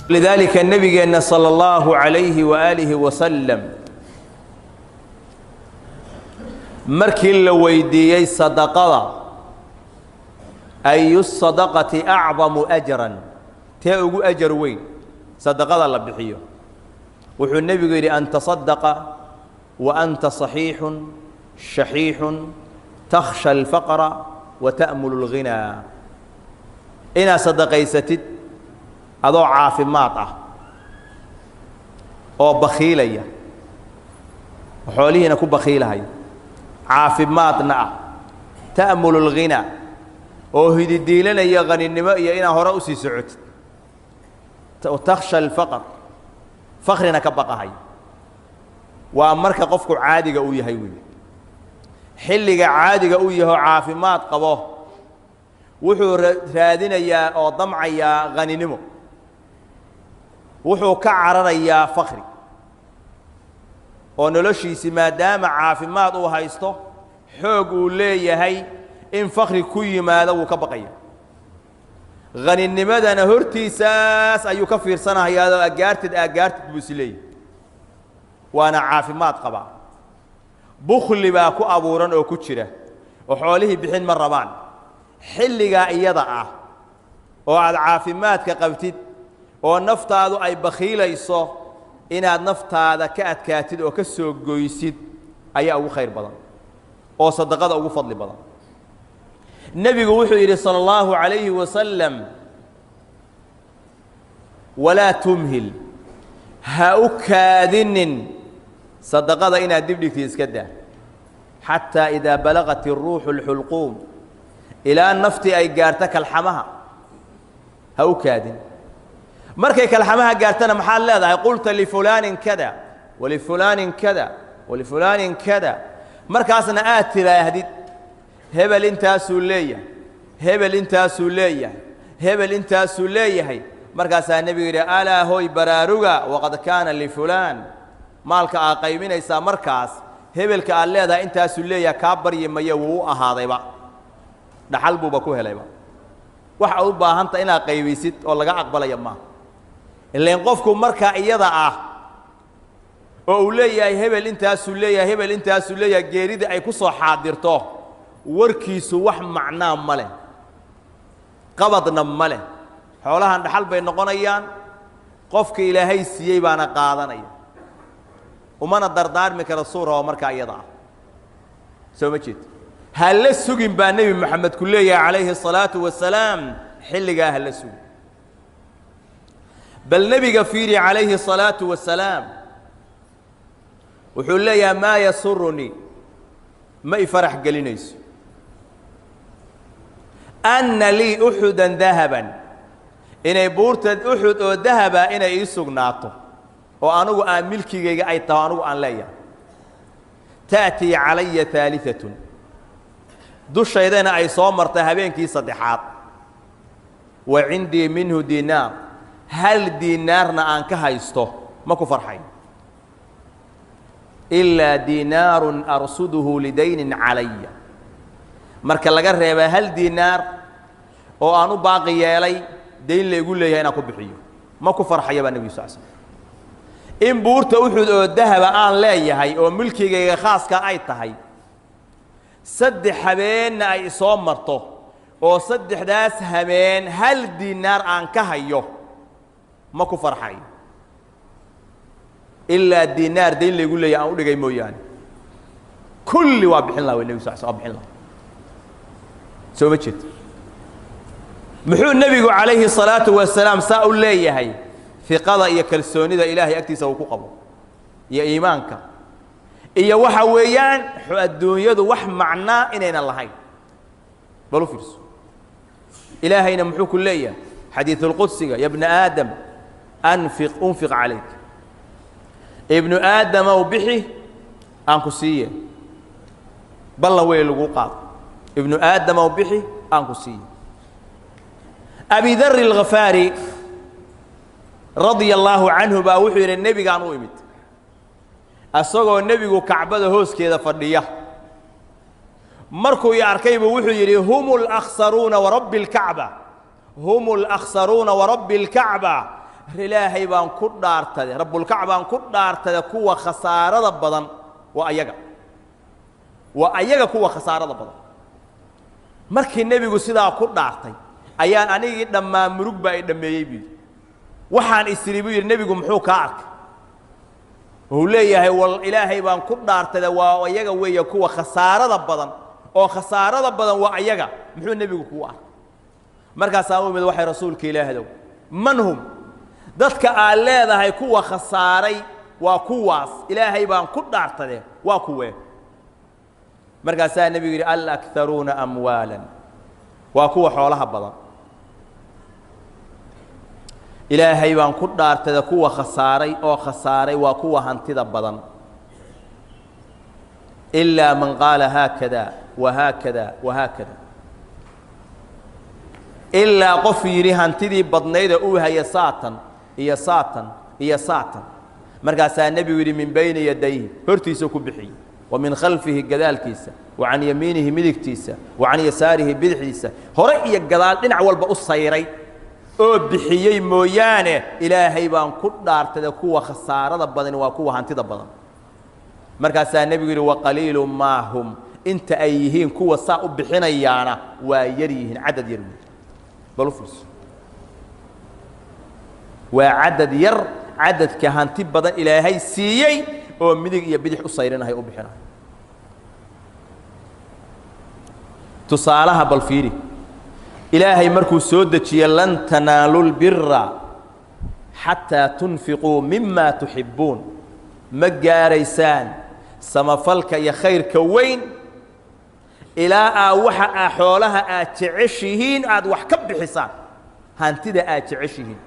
Lidaalika nabigeenna sala allahu calayhi waaalihi wasalam markii la weydiiyey sadaqada, ayu sadaqati acdamu ajran, tee ugu ajar weyn sadaqada la bixiyo, wuxuu nebigu yidhi: an tasadaqa wa anta saxiixun shaxiixun takhsha alfaqra wa ta'mulu alghinaa. Inaad sadaqaysatid adoo caafimaad ah oo bakhiilaya, xoolihiina ku bakhiilahaya, caafimaadna ah, ta'mulu alghinaa, oo hididiilanaya haninimo iyo inaad hore usii socotid, takhsha alfaqr, fakrina ka baqahay. Waa marka qofku caadiga uu yahay weeye. Xilliga caadiga u yaho caafimaad qabo, wuxuu raadinayaa oo damcayaa haninimo, wuxuu ka cararayaa fakri, oo noloshiisi maadaama caafimaad uu haysto, xoog uu leeyahay, in fakri ku yimaado wuu ka baqaya. Haninimadana hortiisaas ayuu ka fiirsanahayaadoo agaartid agaartid buu is leeyahay, waana caafimaad qabaa. Bukli baa ku abuuran oo ku jira, oo xoolihii bixin ma rabaan. Xilligaa iyada ah oo aad caafimaadka qabtid oo naftaadu ay bakhiilayso, inaad naftaada ka adkaatid oo ka soo goysid ayaa ugu khayr badan oo sadaqada ugu fadli badan. Nebigu wuxuu yidhi sala allahu calayhi wasalam: walaa tumhil, ha u kaadinin sadaqada inaad dib dhigtid, iska daa, xataa idaa balagat iruuxu alxulquum, ilaa naftii ay gaarto kalxamaha. Ha u kaadin. Markay kalxamaha gaartana maxaad leedahay? Qulta lifulaanin kada walifulaanin kada walifulaanin kada. Markaasna aad tidhaahdid: hebel intaasuu leeyahay, hebel intaasuu leeyahay, hebel intaasuu leeyahay. Markaasaa nebigu yidhi: alaa hoy, baraaruga, waqad kaana lifulaan. Maalka aad qaybinaysaa markaas, hebelka aad leedahay intaasuu leeyahay kaa baryi maya, wuu u ahaadayba, dhaxal buuba ku helayba. Waxa u baahanta inaad qaybisid oo laga aqbalaya maaha. Ilain qofku markaa iyada ah oo uu leeyahay hebel intaasuu leeyahay, hebel intaasuu leeyahay, geeridii ay ku soo xaadirto, warkiisu wax macnaa ma leh, qabadna ma leh. Xoolahan dhaxal bay noqonayaan, qofka Ilaahay siiyey baana qaadanaya, umana dardaarmi kara suu rabo markaa iyada ah. Soo ma jeed? Ha la sugin baa Nebi Moxamed ku leeyahay calayhi الsalaatu wasalaam, xilligaa ha la sugin. Bal nebiga fiiri calayhi الsalaatu wasalaam, wuxuu leeyahay: maa yasurunii, ma i farax gelinayso, anna lii uxudan dahaban, inay buurta Uxud oo dahaba inay ii sugnaato oo anugu aan milkigayga ay taho, anugu aan leeyahay, ta'tii calaya haaliatun, dushaydana ay soo martay habeenkii saddexaad, wa cindii minhu diinaar, hal diinaarna aan ka haysto, ma ku farxay, ilaa diinaarun arsuduhu lidaynin calaya, marka laga reebaa hal diinaar oo aan u baaqi yeelay dayn la igu leeyahay inaan ku bixiyo. Ma ku farxaya baa nebigu sal slam in buurta Uxud oo dahaba aan leeyahay oo milkigayga khaaska ay tahay, 3 habeenna ay isoo marto oo saddexdaas habeen hal diinaar aan ka hayo, ma ku farxayo ilaa diinaar dayn laygu leeyahay aan u dhigay mooyaane. Kulli waa bixin laha way nebigu sal sl, waa bixin laha. Soo ma jeed? Muxuu nebigu calayhi الsalaatu wasalaam saa u leeyahay? Hiqada iyo kalsoonida Ilaahay agtiisa uu ku qabo iyo iimaanka iyo waxa weeyaan adduunyadu wax macnaa inaynan lahayn. Bal u fiirso, Ilaahayna muxuu ku leeyahay xadiiثulqudsiga: ya bna aadam, anfiq unfiq calayk. Ibnu aadamow, bixi aan ku siiye. Ballan wey laguu qaado: ibnu aadamow, bixi aan ku siiye. Abi Dari Alkhafaari radia allaahu canhu baa wuxuu yidhi: nebigaan u imid asagoo nebigu Kacbada hooskeeda fadhiya. Markuu i arkaybu wuxuu yidhi: hum alakhsaruuna warabbi اlkacba, hum alakhsaruuna warabbi اlkacba. Ilaahay baan ku dhaartade, rabbulkacbaan ku dhaartade, kuwa khasaarada badan waa ayaga, waa ayaga kuwa khasaarada badan. Markii nebigu sidaa ku dhaartay ayaan anigii dhammaan murug baa i dhammeeyey buu yidhi. Waxaan isiri buu yidhi, nebigu muxuu kaa arkay? Wuxuu leeyahay wal ilaahay baan ku dhaartade waa ayaga weeye kuwa khasaarada badan, oo khasaarada badan waa ayaga. Muxuu nebigu kuu arkay? Markaasaa u imid waxay rasuulka ilaahdow, man hum? Dadka aad leedahay kuwa khasaaray waa kuwaas, ilaahay baan ku dhaartade waa kuwee? Markaasaa nebigu yidhi alakharuuna amwaalan, waa kuwa xoolaha badan. Ilaahay baan ku dhaartade kuwa khasaaray oo khasaaray waa kuwa hantida badan. Ilaa man qaala haakada wa haakada wa haakada, ilaa qof yidhi hantidii badnayda uu haya saatan iyo saatan iyo saatan. Markaasaa nebigu yidhi min bayni yadayhi, hortiisa ku bixiyey, wa min khalfihi, gadaalkiisa, wa can yamiinihi, midigtiisa, wa can yasaarihi, bidixdiisa, hore iyo gadaal dhinac walba u sayray oo bixiyey mooyaane. Ilaahay baan ku dhaartade kuwa khasaarada badani waa kuwa hantida badan. Markaasaa nebigu yidhi waqaliilu maa hum, inta ay yihiin kuwa saa u bixinayaana waa yar yihiin, cadad yar wey. Bal u fiirso, waa cadad yar cadadka hanti badan ilaahay siiyey oo midig iyo bidix u sayrinahay u bixinahay. Tusaalaha bal fiiri, ilaahay markuu soo dejiyey lan tanaalu lbira xataa tunfiquu mima tuxibbuun, ma gaaraysaan samafalka iyo khayrka weyn ilaa aa waxa aa xoolaha aad jeceshihiin aad wax ka bixisaan, hantida aad jeceshihiin.